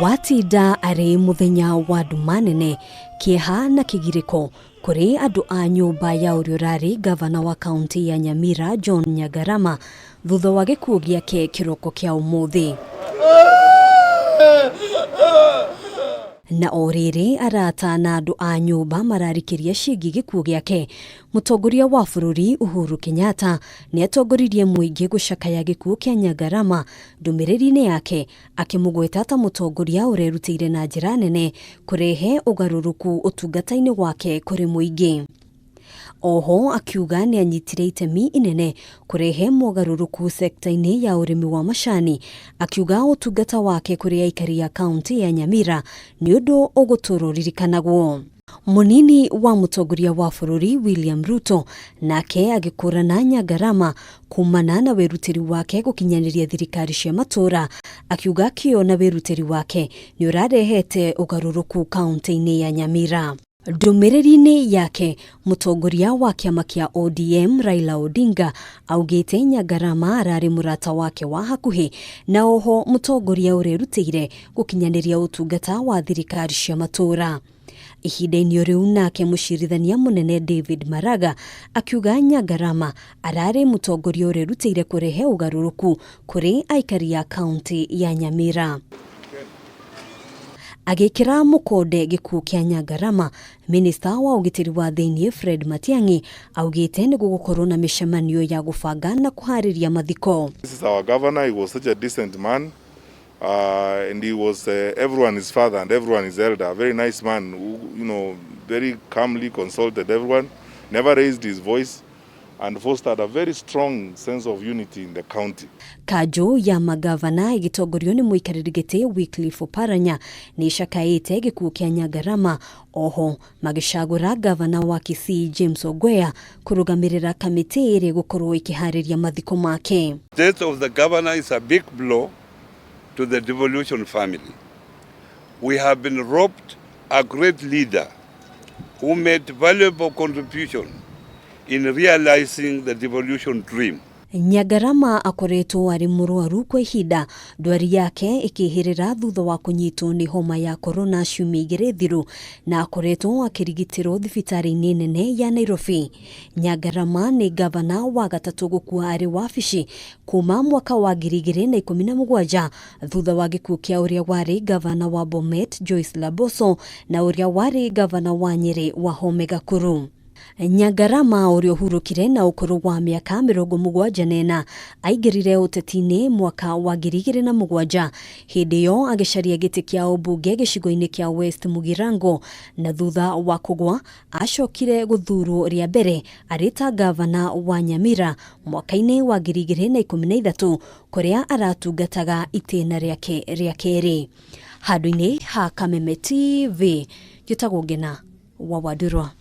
Watinda arĩ mũthenya wa nduma nene, kĩeha na kĩgirĩko kũrĩ andũ a nyũmba ya ũrĩa ũrarĩ ngavana wa kaunti ya Nyamira John Nyagarama thutha wa gĩkuũ gĩake kĩroko kĩa ũmũthĩ. Na o rĩrĩ arata na andũ a nyũmba mararikĩria ciĩgiĩ gĩkuũ gĩake, mũtongoria wa bũrũri Uhuru Kenyatta nĩ atongoririe mũingĩ gũcakaya gĩkuũ kĩa Nyagarama ndũmĩrĩri-inĩ yake akĩmũgweta ta mũtongoria ũrerutĩire na njĩra nene kũrehe ũgarũrũku ũtungata-inĩ wake kũrĩ mũingĩ. Oho akiuga nĩ anyitire itemi inene kũrehe mogarũrũku sekta-inĩ ya ũrĩmi wa macani, akiuga ũtungata wake kũrĩ aikari a kaunti ya Nyamira nĩ ũndũ ũgũtũũra ũririkanagwo. Mũnini wa mũtongoria wa bũrũri William Ruto nake agĩkũrana Nyangarama kumana na wĩrutĩri wake gũkinyanĩria thirikari cia matũũra, akiuga kĩo na wĩrutĩri wake nĩ ũrarehete ũgarũrũku kaunti-inĩ ya Nyamira. Ndũmĩrĩri-inĩ yake, mũtongoria wa kĩama kĩa ODM Raila Odinga augĩte Nyangarama ararĩ mũrata wake wa hakuhĩ na oho mũtongoria ũrerutĩire gũkinyanĩria ũtungata wa thirikari cia matũũra. Ihinda-inĩ rĩu nake mũcirithania mũnene David Maraga akiuga Nyangarama ararĩ mũtongoria ũrerutĩire kũrehe ũgarũrũku kũrĩ aikari a kaunti ya Nyamira. Agĩkĩra mũkonde gĩkuũ kĩa Nyangarama, minista wa ũgitĩri wa thĩinĩ Fred Matiang'i augĩte nĩ gũgũkorwo na mĩcemanio ya gũbanga na kũharĩria mathiko. This is our governor. He was such a decent man. And he was everyone his father and everyone his elder. A very nice man who, very calmly consulted everyone, never raised his voice, and fostered a very strong sense of unity in the county. Kanjũ ya magavana ĩgĩtongorio nĩ mũikarĩri gĩtĩ Wycliffe Oparanya nĩ ĩcakaĩte gĩkuũ kĩa Nyangarama, oho magĩcagũra gavana wa Kisii James Ogwea kũrũgamĩrĩra kamĩtĩ ĩrĩa ĩgũkorwo ĩkĩharĩria mathiko make. Death of the governor is a big blow to the devolution family. We have been robbed a great leader who made valuable contribution in realizing the devolution dream. Nyangarama akoretwo arĩ mũrwaru kwa ihinda, ndwari yake ĩkĩhĩrĩra thutha wa kũnyitwo nĩ homa ya korona ciumia igĩrĩ thiru, na akoretwo akĩrigitĩrwo thibitarĩ-inĩ nene ya Nairobi. Nyangarama nĩ gavana wa gatatũ gũkua arĩ wabici kuma mwaka wa 2017 thutha wa gĩkuũ kĩa ũrĩa warĩ gavana wa Bomet Joyce Laboso na ũrĩa warĩ gavana wa Nyĩrĩ Wahome Gakuru. Nyangarama ũrĩa ũhurũkire na ũkũrũ wa mĩaka 74 aingĩrire ũteti-inĩ mwaka wa 2007, hĩndĩ ĩyo agĩcaria gĩtĩ kĩa ũmbunge gĩcigo-inĩ kĩa West Mugirango, na thutha wa kũgwa acokire gũthurwo rĩa mbere arĩ ta gavana wa Nyamira mwaka-inĩ wa 2013 kũrĩa aratungataga itĩna rĩake rĩa kerĩ. Handũ-inĩ ha Kameme TV, njĩtagwo Ngena wa Wandurwa.